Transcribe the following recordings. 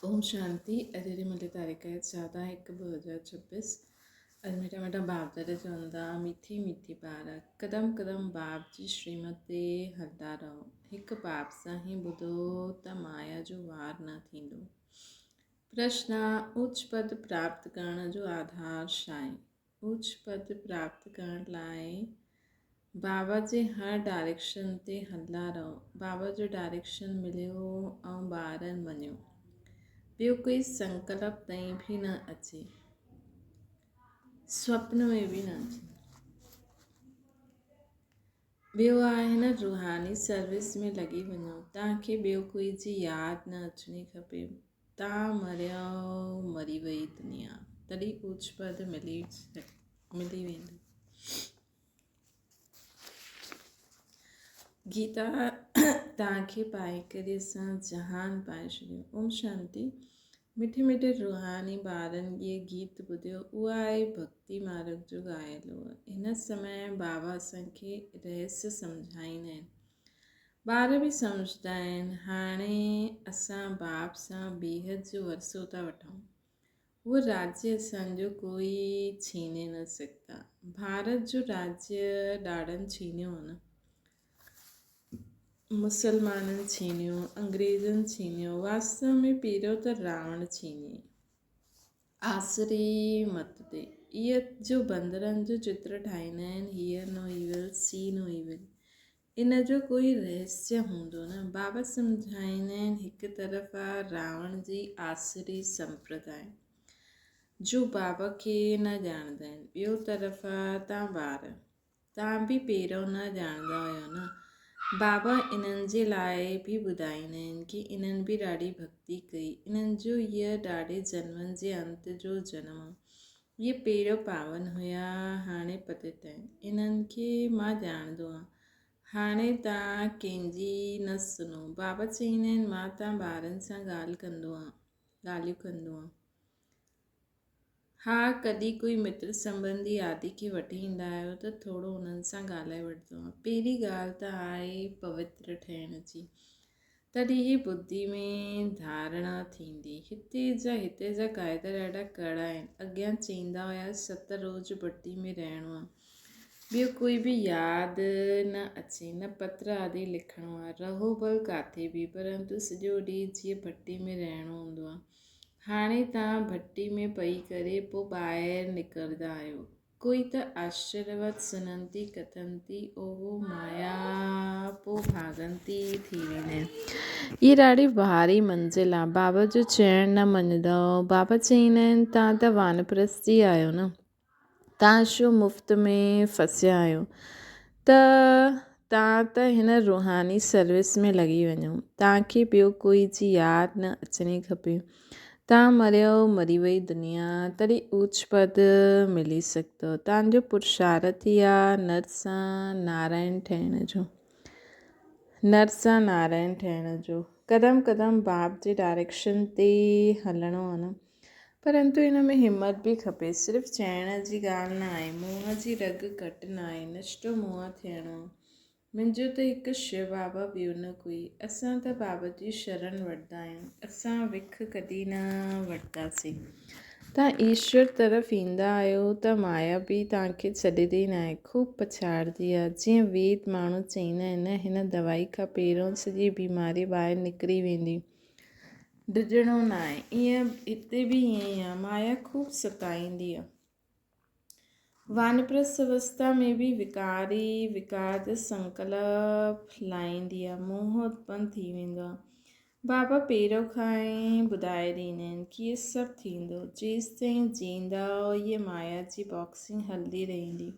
اوم شانتي اڄ جي ملي تاريخ آهي 14 1 2026 اڄ مٺا مٺا باپ دادا چوندا مٺي مٺي ٻار قدم قدم باپ جي شريمت تي هلدا رهو هڪ باپ سان ئي ٻڌو ته مايا جو وار نه ٿيندو پرشن اوچ پد پراپت ڪرڻ جو آڌار ڇا آهي اوچ پد پراپت ڪرڻ لاء بابا جي هر ڊائريڪشن تي هلندا رهو. بابا جو ڊائريڪشن مليو ۽ ٻارن مڃيو. ٻيو ڪوئي سنڪلپ تائين به نه اچي. سوپن ۾ به نه اچي. ٻيو آهي هن روحاني سروس ۾ لڳي وڃو. توهان کي ٻيو ڪوئي جي ياد نه اچڻي کپي. تان مريو مري وئي دنيا، تڏهن اوچ پد ملي ملي ويندو. گيتا تان کي پائي ڪري اسان جهان پائي ڇڏيو. اوم شانتي. مٺي مٺي روحاني ٻارن اهي گيت ٻڌيو. اها آهي ڀڳتي مارگ جو ڳايل. هن سمي بابا اسان کي رهسيه سمجهائيندا آهن. ٻار به سمجهندا آهن، هاڻي اسان باپ سان بيحد جو ورثو ٿا وٺون. اهو راجيه اسان جو ڪوئي ڇيني نه سگهندا. ڀارت جو راجيه ڏاڍن ڇينيو هو نه. مسلمانن ڇينيو، انگريزن ڇينيو، واستو ۾ پهريون ته راوڻ ڇيني. آسري مت تي اهي جو بندرن جو چتر ٺاهيندا آهن، hear no evil, see no evil. ان جو ڪوئي رهسيه هوندو نه. بابا سمجهائيندا آهن هڪ طرف آ راوڻ جي آسري سمپرداء جو بابا کي نه ڄاڻندا آهن ٻيو طرف آ تان ٻار تان به پهريون نه ڄاڻندا هيو نه. بابا انهن جي لاء به ٻڌائيندا آهن ڪي انهن به ڏاڍي ڀڳتي ڪئي انهن جو هيء ڏاڍي جنمن جي انت جو جنم آ. اهي پهريون پاون هيا، هاڻي پتيت آهن. انهن کي مان ڄاڻندو آهيان. هاڻي توهان ڪنهن جي نه سڻو. بابا چئيندا آهن، مان توهان ٻارن سان ڳالهه ڪندو آهيان، ڳالهيون ڪندو آهيان. ها، ڪڏهن ڪوئي متر سنٻنڌي آدي کي وٺي ايندا آهيو ته ٿورو انهن سان ڳالهائي وٺندو آهيان. پهرين ڳالهه ته آهي پوتر ٺهڻ جي. تڏهن ئي ٻڌي ۾ ڌارڻا ٿيندي. هتي جا هتي جا قاعدا ڏاڍا ڪڙا آهن. اڳيان چئيندا هيا ست روز بٽي ۾ رهڻو آ. ٻيو ڪوئي به ياد نه اچي، نه پتر آدي لکڻو آ. رهو ڀل ڪاٿي به، پرنتو سڄو ڏينهن جيئن ڀٽي ۾ رهڻو هوندو آ. هاڻي توهان ڀٽي ۾ پئي ڪري پوء ٻاهر نڪرندا آهيو. ڪوئي ته آشچريوت سننتي ڪٿنتي اوهو مايا پو ڀاڳنتي ٿي ويندين. هيء ڏاڍي ڀاري منزل آ. بابا جو چئڻ نه مڃندؤ. بابا چئيندا آهن، توهان ته وانپرستي آهيو نه. توهان ڇو مفت ۾ ڦسيا آهيو. ته توهان ته هن روحاني سروس ۾ لڳي وڃو. توهان کي ٻيو ڪوئي جي ياد نه اچڻي کپي. توهان مريو مري وئي دنيا، تڏهن اوچ پد ملي سگهندو. توهان جو پرشارٿ ئي آ نر سان نارائڻ ٺهڻ جو. نر سان نارائڻ ٺهڻ جو. قدم قدم باپ جي ڊائريڪشن تي هلڻو آ نه. پرنتو ان ۾ همت به کپي. صرف چئڻ جي ڳالهه نه آهي. منهن جي رڳ گهٽ نه آهي. نشٽو منهن ٿيڻو آ. منهنجو ته هڪ شو بابا ٻيو نه ڪوئي. اسان ته بابا جي شرڻ وٺندا آهيون. اسان وک ڪڏهن نه وٺنداسين. توهان ايشور طرف ايندا آهيو ته مايا به توهان کي ڇڏيندي ناهي. خوب پڇاڙندي آهي. جيئن ويد ماڻهو چئيندا آهن نه هن دوائي کان پهريون سڄي بيماري ٻاهر نڪري ويندي. ڊڄڻو ناهي. ايئن هتي به ائين ئي آهي. مايا خوب ستائيندي آهي. وانپرسٿ اوستا ۾ به وڪار ئي وڪار جا سنڪلپ لاهيندي آهي، موهه اتپن ٿي ويندو آهي. بابا پهريون کان ئي ٻڌائي ڏيندا آهن ڪي اهي سڀ ٿيندو، جيستائين جيئندائو هيء مايا جي باڪسنگ هلندي رهندي.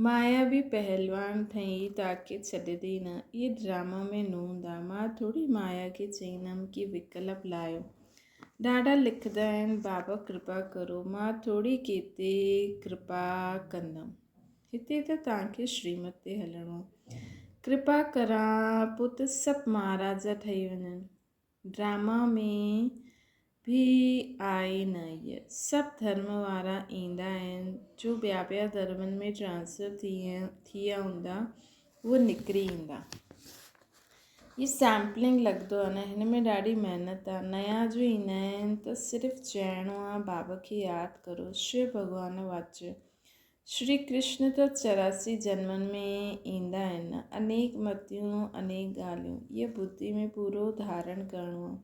مايا به پهلوان ٺهي تاکي ڇڏيندي نه. اهي ڊراما ۾ نوند آ. مان ٿوري مايا کي چئيندم ڪي وڪلپ لاهيو. ڏاڍا لکندا آهن بابا ڪرپا ڪرو مان ٿوري ڪيتي ڪرپا ڪندم هتي ته توهان کي شريمت تي هلڻو آهي ڪرپا ڪران پوء ته سڀ مهاراجا ٺهي وڃن ڊراما ۾ به آهي نه هيء سڀ ڌرم وارا ايندا آهن جو ٻيا ٻيا ڌرمن ۾ ٽرانسفر ٿي ويا هوندا اهي نڪري ايندا. هي سيمپلنگ لڳندو آهي نه هن ۾ ڏاڍي محنت آهي نيا جو ايندا آهن ته صرف چئڻو آهي بابا کي ياد ڪرو شو ڀڳوان واچ شري ڪرشن ته 84 جنمن ۾ ايندا آهن نه انيڪ متيون انيڪ ڳالهيون اهي ٻڌي ۾ پورو ڌارڻ ڪرڻو آهي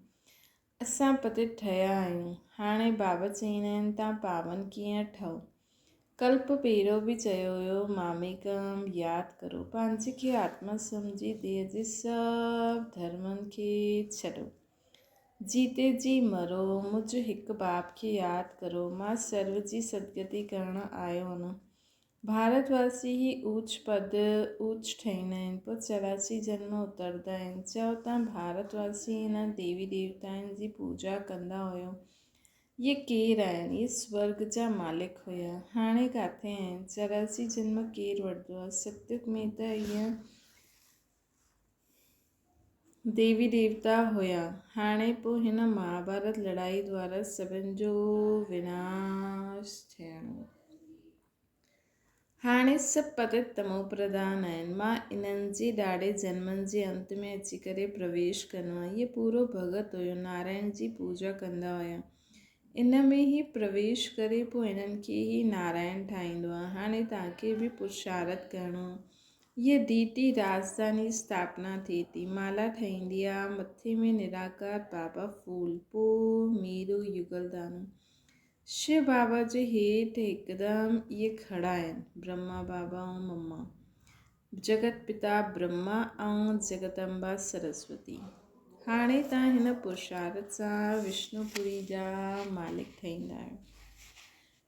اسان پتيت ٺهيا آهيون. هاڻي بابا چئيندا آهن تان پاون ڪيئن ٺهو. ڪلپ پهريون به چيو هيو ماميڪم ياد ڪرو. پنهنجي کي آتما سمجهي ديهه جي سڀ ڌرمن کي ڇڏو. جيتي جي مرو. مجهه هڪ باپ کي ياد ڪرو. مان سرو جي سدگتي ڪرڻ آيو آهيان. ڀارت واسي هي اوچ پد اوچ ٺهيندا آهن پوء 84 جنم اتردا آهن. چئو ته ڀارت واسي هن ديوي ديوتائن جي پوڄا ڪندا هيو. اهي ڪير آهن؟ اهي سورڳ جا مالڪ هيا. هاڻي ڪاٿي آهن؟ 84 جنم ڪير وٺندو آهي؟ ستيگ ۾ ته اهي ديوي ديوتا هيا. هاڻي پوء هن مهاڀارت لڙائي دوارا سڀن جو وناش ٿيڻو. هاڻي سڀ پتيت تموپرڌان آهن. مان انهن جي ڏاڍي جنمن جي انت ۾ اچي ڪري پرويش ڪندو آهيان. هيء پورو ڀڳت هيو. نارائڻ جي پوڄا ڪندا هيا. ان ۾ ئي پرويش ڪري پوء انهن کي ئي نارائڻ ٺاهيندو آهيان. هاڻي توهان کي به پرشارٿ ڪرڻو آهي. هيء ڊيٽي راڄڌاني اسٿاپنا ٿئي ٿي. مالا ٺهيندي آهي. مٿي ۾ نراڪار بابا ڦول، پوء ميرو يگلدانو. شو بابا جي هيٺ هڪدم اهي کڙا آهن، برهما بابا ۽ مما، جڳت پتا برهما ۽ جڳت امبا سرسوتي. هاڻي توهان هن پرشارت سان وشنو پوري جا مالڪ ٺهيندا آهيو.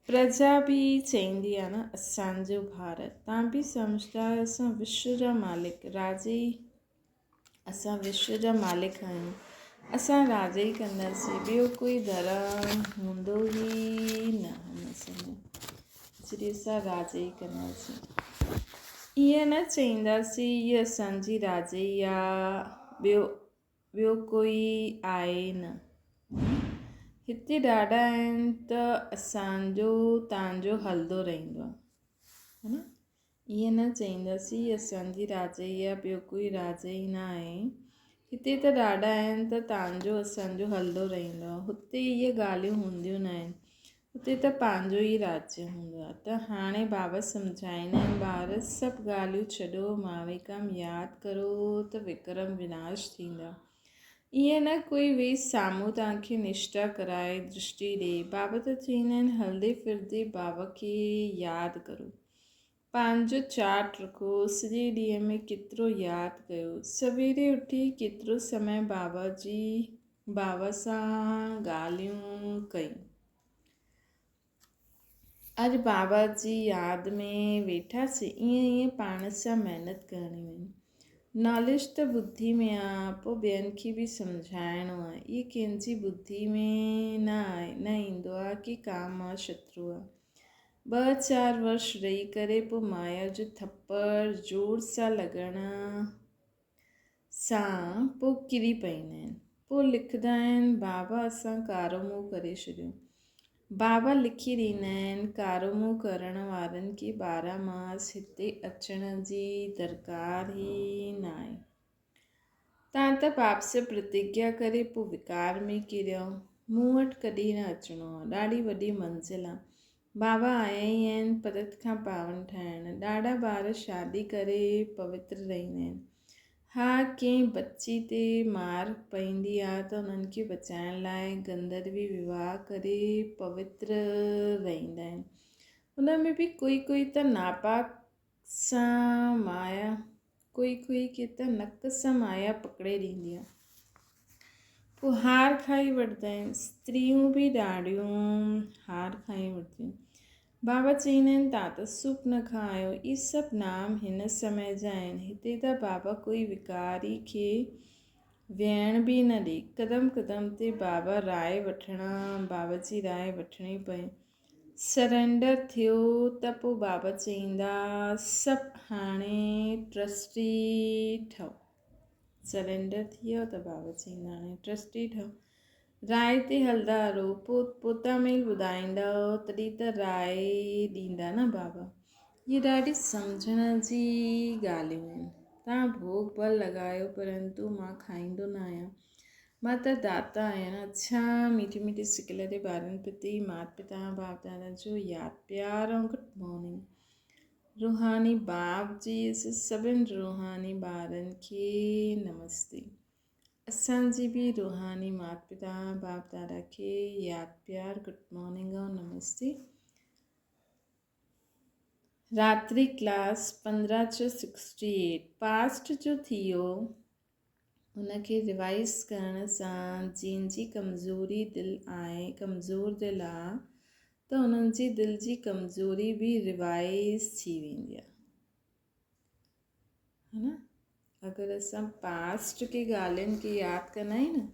پرجا به چئيندي آهي نه اسان جو ڀارت. توهان به سمجهندا آهيو اسان وشو جا مالڪ، راجي اسان وشو جا مالڪ آهيون. اسان راڄ ئي ڪنداسين. ٻيو ڪوئي ڌرم هوندو ئي نه هن سمي. جڏهن اسان راڄ ئي ڪنداسين. ائين نه چئينداسين هيء اسان جي راڄ ئي آ، ٻيو ٻيو ڪوئي آهي نه. هتي ڏاڍا آهن ته اسان جو تان جو هلندو رهندو آ. ها نه؟ ائين نه چئينداسين هي اسان جي راڄ ئي آ ٻيو ڪوئي راڄ ئي نه آهي. هتي ته ڏاڍا آهن ته تانجو اسان جو هلندو رهندو آ. هتي اهي ڳالهيون هونديون نه آهن. هتي ته پنهنجو ئي راڄ هوندو آ. ته هاڻي بابا سمجهائيندا آهن ٻار سڀ ڳالهيون ڇڏو ماويڪام ياد ڪرو ته وڪرم وناش ٿيندا. ائين نه ڪوئي ويهي سامهون توهان کي نشٺا ڪرائي درشٽي ڏئي. بابا ته چئيندا آهن هلندي ڦرندي بابا کي ياد ڪرو. پنهنجو چارٽ رکو، سڄي ڏينهن ۾ ڪيترو ياد ڪيو. سويري اٿي ڪيترو سمي بابا جي بابا سان ڳالهيون ڪيون. اڄ بابا جي ياد ۾ ويٺاسين. ائين ائين پاڻ سان محنت ڪرڻيون آهن. ناليج ته ٻڌي ۾ آ، پوء ٻين کي به سمجهائڻو آ. اهي ڪنهن جي ٻڌي ۾ نه آهي، نه ايندو آ ڪي ڪام آ شترو آ. ٻه چار ورش رهي ڪري پوء مايا جو ٿپڙ زور سان لڳڻ سان پوء ڪري پئيندا آهن. پوء لکندا آهن، بابا اسان ڪارو منهن ڪري ڇڏيو. بابا لکي ڏيندا آهن، ڪارو منهن ڪرڻ وارن کي 12 ماس هتي اچڻ جي درڪار ئي ناهي. تان ته باپ سان پرتگيا ڪري پوء وڪار ۾ ڪريو. مون وٽ ڪڏهن نه اچڻو آ. ڏاڍي وڏي منزل آ. بابا آيا ئي آهن پرت کان پاون ٺاهڻ. ڏاڍا ٻار شادي ڪري پوتر رهندا آهن. ها ڪنهن بچي تي مار پئندي آ ته انهن کي بچائڻ لاء گندروي وواهه ڪري پوتر رهندا آهن. ان ۾ به ڪوئي ڪوئي ته ناپاڪ سان مايا ڪوئي ڪوئي کي ته نڪ سان مايا پڪڙي ڏيندي آ. پوء هار کائي وٺندا آهن. استريون به ڏاڍيون هار کائي وٺنديون. بابا چئيندا آهن تان ته سوپ نه کايو. اهي سڀ نام هن سمي جا آهن. هتي ته بابا ڪوئي وڪاري کي ويهڻ به نه ڏي. قدم قدم تي بابا راء وٺڻا بابا جي راء وٺڻي پئي. سرينڊر ٿيو ته پوء بابا چئيندا سڀ هاڻي ٽرسٽي ٺهو. سرينڊر ٿي ويو ته بابا چئيندا هاڻي ٽرسٽي ٺهو. راء تي هلندا رهو پوء پوتا ميل ٻڌائيندؤ تڏهن ته راء ڏيندا نه بابا. اهي ڏاڍي سمجهڻ جي ڳالهيون آهن. توهان ڀوڳ ڀل لڳايو پرنتو مان کائيندو نه آهيان. مان ته داتا آهيان نه. اڇا ميٺي ميٺي سڪيلڌي ٻارن پرتي مات پتا باپ دادا جو ياد پيار ۽ گڊ مارننگ. روحاني باپ جي سڀن روحاني ٻارن کي نمستي. اسان جي به روحاني مات پتا باپ دادا کي ياد پيار گڊ مارننگ ۽ نمستي. راتري ڪلاس 1568 پاسٽ جو ٿيو ان کي ريوائز ڪرڻ سان جن جي ڪمزوري دل آهي ڪمزور دل آ ته انهن جي دل جي ڪمزوري به ريوائز ٿي ويندي آ ها نه اگر اسان پاسٽ کي ڳالهين کي ياد ڪندا آهيون نه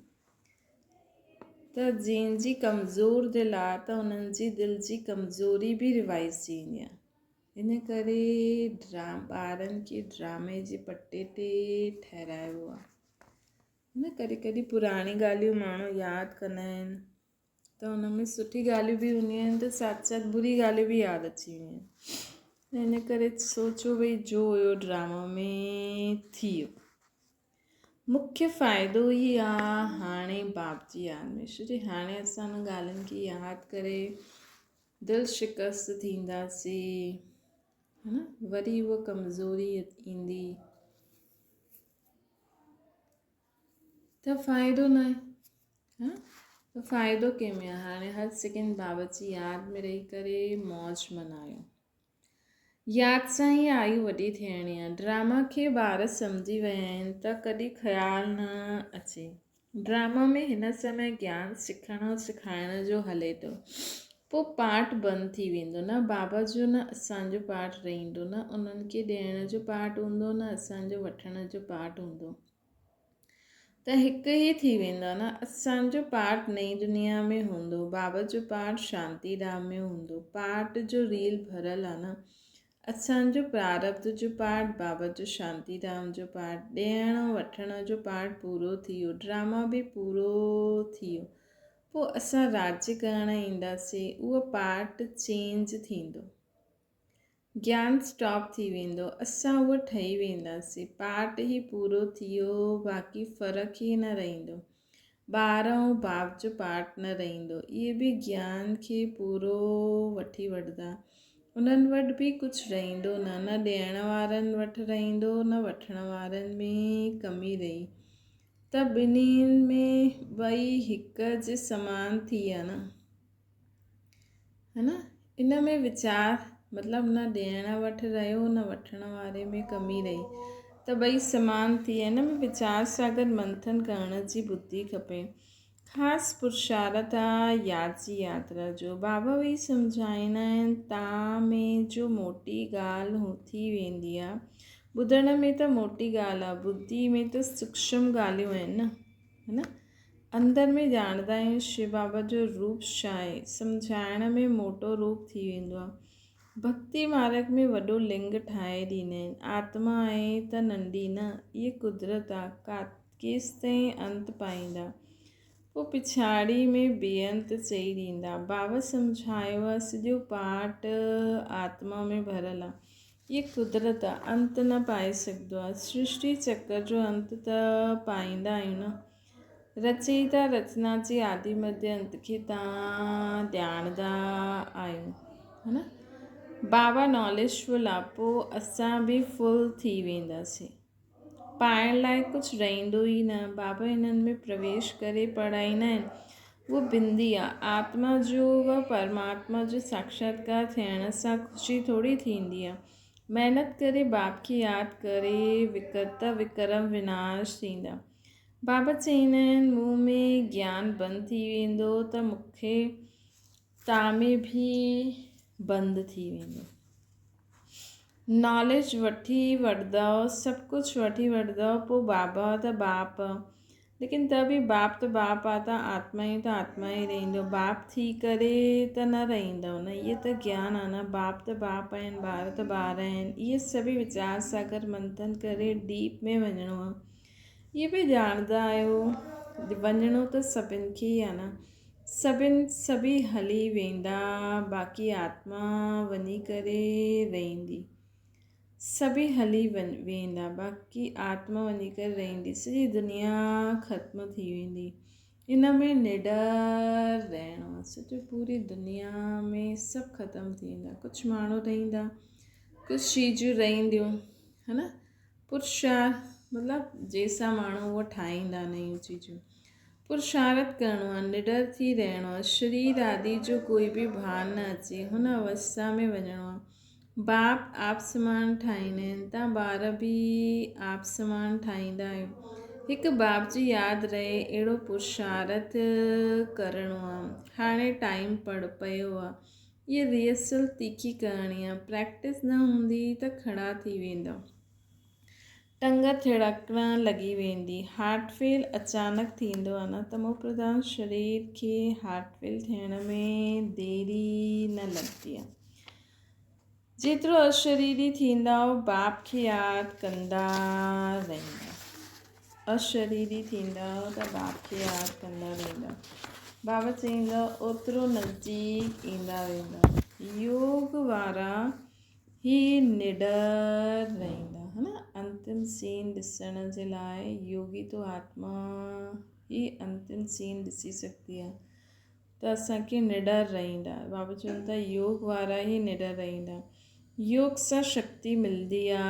ته جن جي ڪمزور دل آ ته انهن جي دل جي ڪمزوري به ريوائز ٿي ويندي آ ان ڪري ٻارن کي ڊرامي جي پٽي تي ٺهرايو آهي. نه ڪڏهن ڪڏهن پراڻي ڳالهيون ماڻهو ياد ڪندا آهن ته ان ۾ سٺي ڳالهيون به هونديون آهن ته ساٿ ساٿ بري ڳالهيون به ياد اچي وينديون آهن. ان ڪري سوچو ڀئي جو هيو ڊرامو ۾ ٿي ويو. مکيه فائدو هي آ هاڻي باپ جي ياد ۾ ڇو جي هاڻي اسان انهن ڳالهين کي ياد ڪري دل شڪست ٿينداسي ها نه وري اها ڪمزوري ايندي ته فائدو نه آهي ها ته فائدو ڪنهن ۾ آهي هاڻي هر سيڪنڊ بابا جي ياد ۾ رهي ڪري موج منايو ياد سان ئي آيو وڏي ٿيڻي آ. ڊراما کي ٻار سمجهي ويا آهن ته ڪڏهن خيال نه اچي. ڊراما ۾ هن سمي گيان سکڻ ۽ سکائڻ جو هلي ٿو. پوء پارٽ بند ٿي ويندو. نه بابا جو نه اسان جو پارٽ رهندو. نه انهن کي ڏيڻ جو پارٽ هوندو نه اسان جو وٺڻ جو پارٽ هوندو. ته هڪ ئي ٿي ويندا نه. اسان جو پارٽ نئين دنيا ۾ هوندو، بابا جو پارٽ شانتي ڌام ۾ هوندو. پارٽ جو ريل ڀريل آ نه. اسان جو پراربڌ جو پارٽ، بابا جو شانتي ڌام جو پارٽ، ڏيڻ وٺڻ جو پارٽ پورو ٿي ويو، ڊراما به پورو ٿي ويو. پوء اسان راڄ ڪرڻ اينداسين، اهو پارٽ چينج ٿيندو. گيان اسٽاپ ٿي ويندو، اسان اهو ٺهي وينداسين. پارٽ هي پورو ٿي ويو، باقي فرق ئي نه رهندو. ٻار ۽ باپ جو پارٽ نه رهندو. اهي به گيان کي پورو وٺي وٺندا. انهن وٽ به ڪجهه رهندو نه، نه ڏيڻ وارن وٽ رهندو، نه وٺڻ وارن ۾ ڪمي رهي. ته ٻنهين ۾ ٻئي هڪ جي سمان ٿي ويا نه. ها نه ان ۾ ويچار مطلب نه ڏيڻ وٺ رهيو نه وٺڻ واري ۾ ڪمي رهي ته ٻئي سمان ٿي ان ۾ ويچار سان گڏ منٿن ڪرڻ جي ٻڌي کپي خاص پرشارٿ آ ياد جي ياترا جو بابا ويهي سمجهائيندا آهن تان ۾ جو موٽي ڳالهه ٿي ويندي آ ٻڌڻ ۾ ته موٽي ڳالهه آ ٻڌي ۾ ته سوکشم ڳالهيون آهن نه ها نه اندر ۾ ڄاڻندا آهيون شو بابا جو روپ ڇا آهي. سمجهائڻ ۾ موٽو روپ ٿي ويندو آهي. ڀڳتي مارڳ ۾ وڏو لنگ ٺاهي ڏيندا آهن. آتما آهي ته ننڍي نه، اهي قدرت آهي، ڪيستائين انت پائيندا. پوء پڇاڙي ۾ بي انت چئي ڏيندا. بابا سمجهايو آهي سڄو پاٺ آتما ۾ ڀريل آهي. اهي قدرت آ، انت نه پائي سگهندو آ. سرشٽي چڪر جو انت ته پائيندا آهيون نه. رچيتا رچنا جي آدي مڌيه انت کي تان ڄاڻندا آهيون. ها نه؟ بابا ناليج فل آ، پوء اسان به فل ٿي وينداسين. پائڻ لاء ڪجهه رهندو ئي نه. بابا انهن ۾ پرويش ڪري پڙهائيندا آهن. اهو بندي آ. آتما جو و پرماتما جو ساکشاتڪار ٿيڻ سان خوشي ٿوري ٿيندي آ. محنت ڪري باپ کي ياد ڪري وڪرتا وڪرم وناش ٿيندا. بابا چئيندا آهن مون ۾ گيان بند ٿي ويندو ته مون کي تان ۾ به بند ٿي ويندو. ناليج وٺي وٺندؤ سڀ ڪجهه وٺي وٺندؤ پوء بابا ته باپ ليڪن ته به باپ ته باپ آ ته آتما ئي ته آتما ئي رهندو باپ ٿي ڪري ته نه رهندؤ نه اهي ته گيان آ نه باپ ته باپ آهن ٻار ته ٻار آهن اهي سڀئي ويچار ساگر منٿن ڪري ڊيپ ۾ وڃڻو آ اهي به ڄاڻندا آهيو وڃڻو ته سڀن کي ئي آ نه سڀن سڀئي هلي ويندا باقي آتما وڃي ڪري رهندي. سڀئي هلي ويندا، باقي آتما وڃي ڪري رهندي، سڄي دنيا ختم ٿي ويندي. ان ۾ نڊر رهڻو آهي. سڄو پوري دنيا ۾ سڀ ختم ٿي ويندا، ڪجهه ماڻهو رهندا، ڪجهه چيزون رهنديون، ها نه؟ پرشار مطلب جنهن سان ماڻهو اهو ٺاهيندا نيون چيزون. پرشارٿ ڪرڻو آهي، نڊر ٿي رهڻو آهي، شرير آدي جو ڪوئي به ڀان نه اچي، هن اوسٿا ۾ وڃڻو آهي. باپ آپ سمان ٺاهيندا آهن، تان ٻار به آپ سمان ٺاهيندا آهيو. هڪ باپ جي ياد رهي اهڙو پرشارٿ ڪرڻو آ. هاڻي ٽائيم پيو آ. اهي ريهرسل تيکي ڪرڻي آ. پريڪٽس نه هوندي ته کڙا ٿي ويندا. ٽنگ ٿڙڪڻ لڳي ويندي. هارٽ فيل اچانڪ ٿيندو آ نه تمو پرڌان شرير کي هارٽ فيل ٿيڻ ۾ دير ئي نه لڳندي آ. جيترو اشريري ٿيندائو باپ کي ياد ڪندا رهندا. اشريري ٿيندائو ته باپ کي ياد ڪندا رهندا. بابا چئيندو اوترو نزديڪ ايندا ويندا. يوگ وارا هي نڊر رهندا ها نه انتم سين ڏسڻ جي لاء يوگي تو آتما هي انتم سين ڏسي سگهندي آهي ته اسان کي نڊر رهندا بابا چون ٿا يوگ وارا ئي نڊر رهندا يوگ سان شڪتي ملندي آ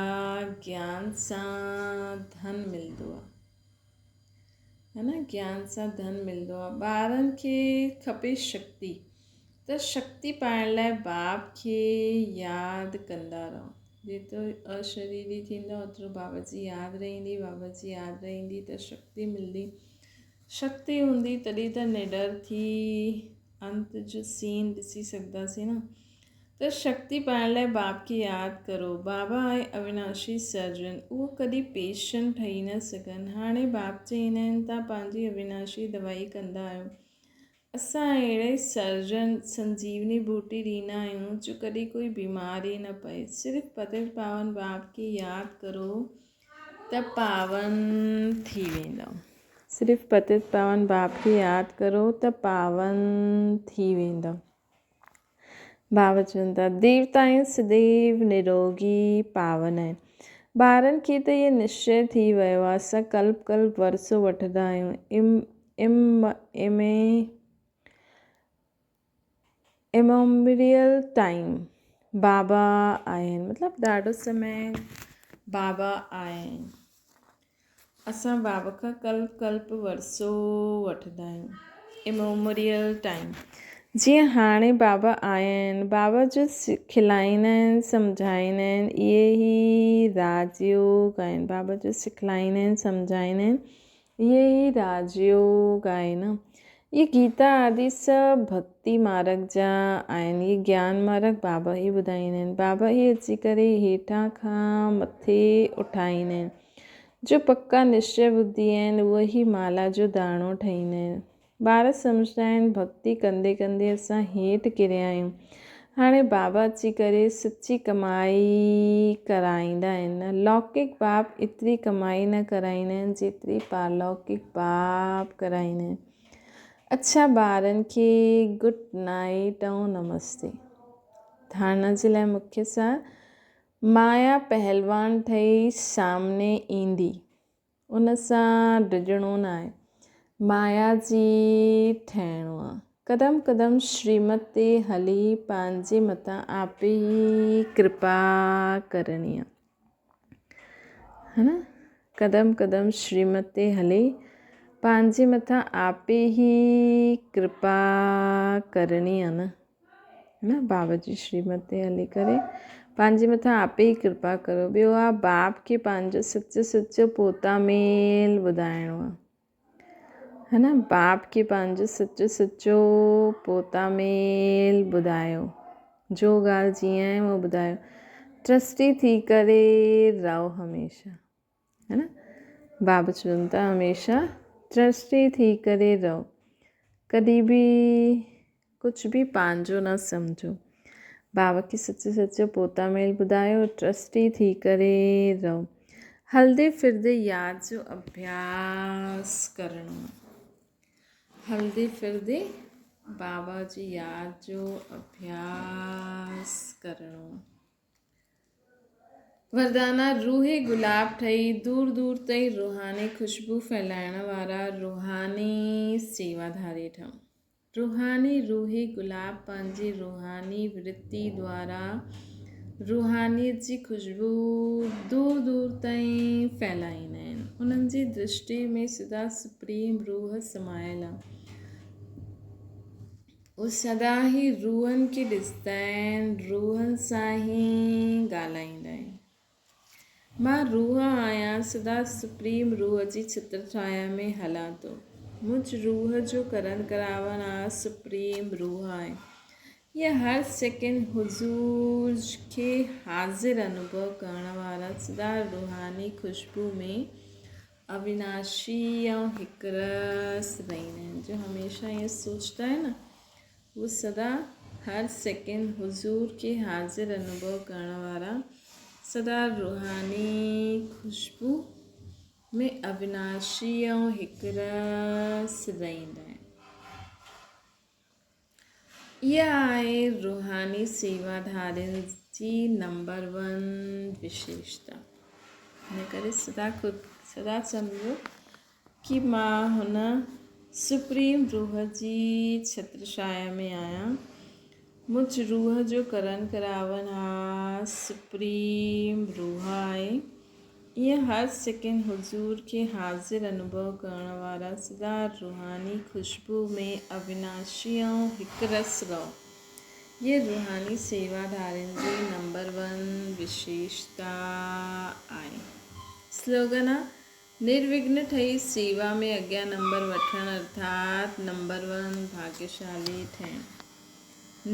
گيان سان ڌن ملندو آ ها نه گيان سان ڌن ملندو آ ٻارن کي کپي شڪتي ته شڪتي پائڻ لاء باپ کي ياد ڪندا رهو. جيترو اشريري ٿيندو اوترو بابا جي ياد رهندي، بابا جي ياد رهندي ته شڪتي ملندي. شڪتي هوندي تڏهن ته نڊر ٿي انت جو سين ڏسي سگهنداسين نه. ته شڪتي پائڻ لاء باپ کي ياد ڪرو. بابا آهي اويناشي سرجن، اهو ڪڏهن پيشنٽ ٺهي نه سگهن. هاڻي باپ چئيندا آهن توهان پنهنجي اويناشي دوائي ڪندا آهيو. اسان اهڙي سرجن سنجيوني ٻوٽي ڏيندا آهيون جو ڪڏهن ڪوئي بيمار ئي نه پئي. صرف پتيت پاون باپ کي ياد ڪرو ته پاون ٿي ويندؤ. صرف پتيت پاون باپ کي ياد ڪرو ته پاون ٿي ويندؤ. بابا چون ٿا ديوتا آهن سديو نروگي پاون آهن. ٻارن کي ته اهي نشچي ٿي ويو آهي اسان ڪلپ ڪلپ ورثو وٺندا آهيون. اميموريل ٽائيم بابا آهن مطلب ڏاڍو سمي بابا آهن. اسان بابا کان ڪلپ ڪلپ ورثو وٺندا آهيون. اميموريل ٽائيم جيئن هاڻي بابا آيا آهن، بابا جو کلائيندا آهن، سمجهائيندا آهن، اهي ئي راج يوگ آهن. بابا جو سکلائيندا آهن، سمجهائيندا آهن، اهي ئي راج يوگ آهن. اهي گيتا آدي سڀ ڀڳتي مارگ جا آهن. اهي گيان مارگ بابا ئي ٻڌائيندا آهن. بابا ئي اچي ڪري هيٺان کان مٿي اٺائيندا آهن. جو پڪا نشچي ٻڌي آهن، اهي ئي مالا جو داڻو ٺهيندا آهن. ٻار سمجهندا آهن، ڀڳتي ڪندي ڪندي اسان هيٺ ڪريا آهيون. هاڻي بابا اچي ڪري سچي ڪمائي ڪرائيندا آهن. لوڪڪ باپ ايتري ڪمائي نه ڪرائيندا آهن، جيتري پارلوڪڪ باپ ڪرائيندا آهن. اڇا ٻارن کي گڊ نائيٽ ۽ نمستي. ڌارڻا جي لاء مکيه سار. مايا پهلوان ٺهي سامني ايندي، ان سان ڊڄڻو ناهي، مايا جي ٺهڻو آ. قدم قدم شريمت تي هلي پنهنجي مٿان آپي ئي ڪرپا ڪرڻي آ. ها نه؟ قدم قدم شريمت تي هلي پنهنجي مٿان آپي ئي ڪرپا ڪرڻي آ نه. نه بابا جي شريمت تي هلي ڪري پنهنجي مٿان آپي ئي ڪرپا ڪرو. ٻيو آ باپ کي پنهنجو سچو سچو پوتا ميل ٻڌائڻو آ. ها نه باپ کي پنهنجو سچو سچو پوتا ميل ٻڌايو. جو ڳالهه جيئن آهي اهو ٻڌايو. ٽرسٽي ٿي ڪري رهو هميشه. ها نه بابا چون ٿا هميشه ٽرسٽي ٿي ڪري رهو. ڪڏهن به ڪجهه به پنهنجو نه سمجهو. بابا کي سچو سچو پوتا ميل ٻڌايو، ٽرسٽي ٿي ڪري رهو. هلندي ڦرندي ياد جو اڀياس ڪرڻو. هلندي ڦرندي بابا جي ياد جو اڀياس ڪرڻو. وردانا، روح گلاب ٺهي دور دور تائين روحاني خوشبو ڦهلائڻ وارا روحاني سيواڌاري ٺهون. روحاني روح گلاب پنهنجي روحاني ورتي دوارا روحانيت جي خوشبو دور دور تائين ڦهلائيندا آهن. انهن جي درشٽي ۾ سدا سپريم روح سمايل آهي. هو سدا ئي روحن کي ڏسندا آهن، روحن سان ئي ڳالهائيندا آهن. مان روح آهيان، سدا سپريم روح جي ڇتر ڇايا ۾ هلان ٿو. منهنج روح جو ڪرڻ ڪراوڻ آ سپريم روح آهي. يا هر سيڪنڊ حضور کي حاضر انوڀو ڪرڻ وارا سدا روحاني خوشبو ۾ اويناشي ۽ هڪ رس رهندا آهن. جو هميشه ائين سوچدا آهن نه، هو سدا هر سيڪنڊ حضور کي حاضر انوڀو ڪرڻ وارا سدا روحاني خوشبو ۾ اويناشي ۽ هڪ رس رهندا آهن. اها آهي روحاني سيواڌارين جي نمبر ون وشيشتا. ان ڪري سدا خود سدا سمجهو ڪي مان هن سپريم روح جي ڇتر ڇايا ۾ آهيان. مجھ روح جو ڪرڻ ڪراوڻ ها سپريم روح آهي. ايئن هر سيڪنڊ حضور کي حاضر انوڀو ڪرڻ وارا سدا روحاني خوشبو ۾ اويناشي ۽ هڪ رس رهو. هيء روحاني سيواڌارين جي نمبر ون وشيشتا آهي. سلوگن آ، نروگن ٺهي سيوا ۾ اڳيان نمبر وٺڻ ارٿات نمبر ون ڀاگيشالي ٺهڻ.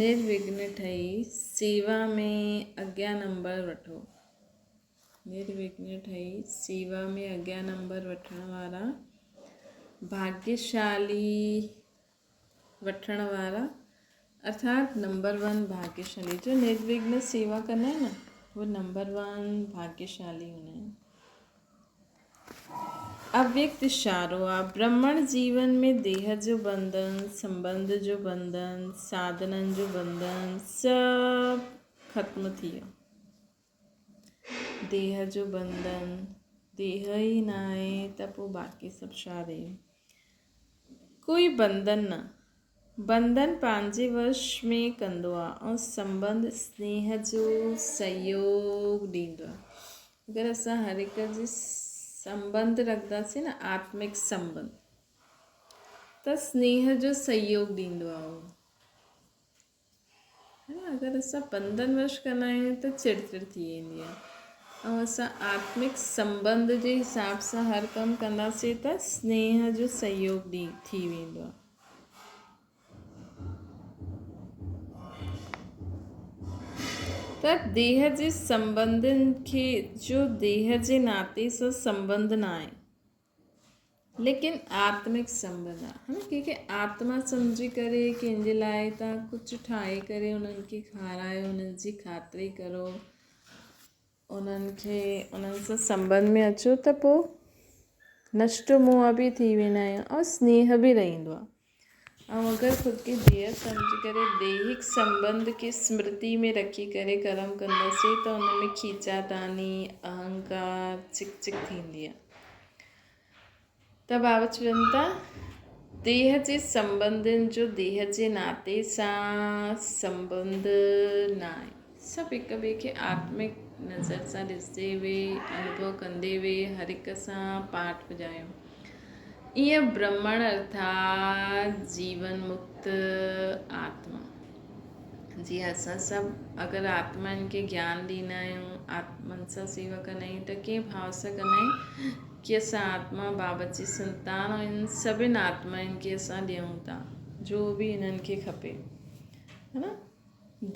نروگن ٺهي سيوا ۾ اڳيان نمبر وٺو. نروگن ٺهي سيوا ۾ اڳيان نمبر وٺڻ وارا ڀاگيشالي وٺڻ وارا ارٿات نمبر ون ڀاگيشالي جو نروگن سيوا ڪندا آهن نه هو نمبر ون ڀاگيشالي هوندا آهن. اويڪت اشارو آ برهمڻ جيون ۾ ديهه جو بنڌن، سنٻنڌ جو بنڌن، ساڌنن جو بنڌن سڀ ختم ٿي ويو. ديهه جو بنڌن، ديهه ئي ناهي ته پوء باقي سڀ ڇا رهيو؟ ڪوئي بنڌن نه. بنڌن پنهنجي وش ۾ ڪندو آ ۽ سنٻنڌ سنيهه جو سهيوگ ڏيندو آ. اگر اسان هر هڪ جي سنٻنڌ رکنداسين نه آتمڪ سنٻنڌ ته سنيهه جو سهيوگ ڏيندو آ اهو. اگر اسان بنڌن وش ڪندا آهيون ته چڙ چڙ ٿي ويندي آهي ۽ اسان آتمڪ سنٻنڌ جي حساب سان هر ڪم ڪنداسين ته سنيهه جو سهيوگ ڏي ٿي ويندو آهي. ته ديهه جي سنٻنڌن کي جو ديهه جي ناتي سان سنٻنڌ نه آهي. ليڪن آتمڪ سنٻنڌ آ ها نه ڪنهن کي آتما سمجهي ڪري ڪنهن جي لاء تان ڪجهه ٺاهي ڪري انهن کي کارايو انهن جي خاطري ڪرو انهن کي انهن سان سنٻنڌ ۾ اچو ته پوء نشٽ موهه به ٿي ويندا آهيون ۽ سنيهه به رهندو آهي ۽ اگر خود کي ديهه سمجهي ڪري ديهڪ سنٻنڌ کي سمرتي ۾ رکي ڪري ڪرم ڪنداسين ته ان ۾ کيچا تاني، اهنڪار، چڪ چڪ ٿيندي آهي. ته بابا چون ٿا ديهه جي سنٻنڌن جو ديهه جي ناتي سان سنٻنڌ ناهي. سڀ هڪ ٻئي کي آتمڪ نظر سان ڏسندي هئي، انوڀو ڪندي هئي، هر هڪ سان پاٺ پڄايو. ايئن برهمڻ ارٿات جيون مڪت آتما. جيئن اسان سڀ اگر آتمائن کي گيان ڏيندا آهيون، آتمن سان سيوا ڪندا آهيون ته ڪنهن ڀاو سان ڪندا آهيون ڪي اسان آتما بابت جي سنتان ۽ انهن سڀن آتمائن کي اسان ڏيون ٿا جو به انهن کي کپي ها نه.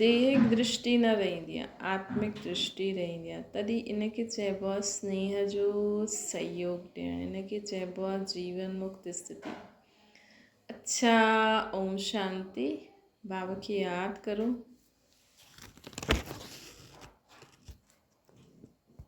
ديهڪ درشٽي نه رهندي آهي، آتمڪ درشٽي رهندي آهي، تڏهن ان کي چئبو آهي سنيهه جو سهيوگ ڏيڻ، ان کي چئبو آهي جيون مڪت اسٿتي. اڇا اوم شانتي، بابا کي ياد ڪرو.